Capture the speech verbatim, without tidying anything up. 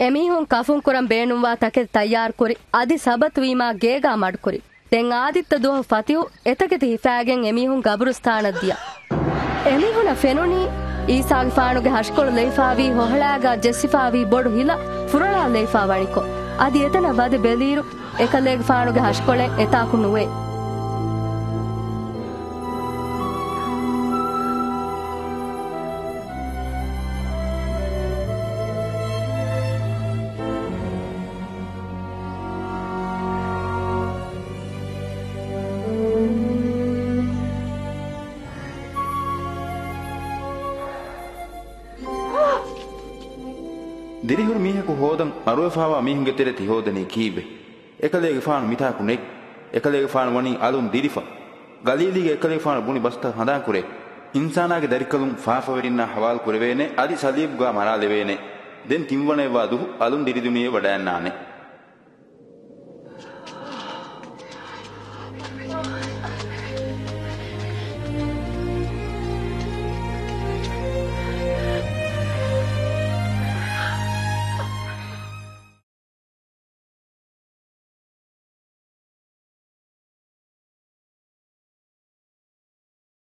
އެމީހުން ކަފުން ކުރަން ބޭނުންވާ ތަކެތި ތައްޔާރުކުރި، އަދި ސަބަތު ވީމާ ގޭގާ މަޑުކުރި. ދެން އާދިއްތަ ދުވަހު ފަތިހު އެތަކެތި ހިފާގެން އެމީހުން ގަބުރުސްތާނަށް ދިޔަ. އެމީހުނަށް ފެނުނީ އީސާގެފާނުގެ ހަށިކޮޅު ލެއިފާވީ ހޮހަޅާގާ ޖެއްސިފާވީ ބޮޑު ހިލަ ފުރޮޅާ ލެއިފާ ވަނިކޮށް. އަދި އެތަނަށް ވަދެ ބެލިއިރު، އެކަލޭގެފާނުގެ ހަށިކޮޅެއް އެތާކު ނުވޭ. ދިރިހުރި މީހަކު ހޯދަން އަރުވެފާވާ މީހުންގެ ތެރެ ތިހޯދަނީ ކީއްވެ؟ އެކަލޭގެފާނު މިތާކު ނެތް. އެކަލޭގެފާނު ވަނީ އަލުން ދިރިފަ. ގަލީލީގެ އެކަލޭގެފާނު ބުނި ބަސްތައް ހަނދާންކުރޭ. އިންސާނާގެ ދަރިކަލުން ފާފަވެރިންނާ ހަވާލު ކުރެވޭނެ، އަދި ސަލީބުގާ މަރާލެވޭނެ. ދެން ތިންވަނައެއްވާ ދުހު އަލުން ދިރިދުނިޔެ ވަޑައަންނާނެ.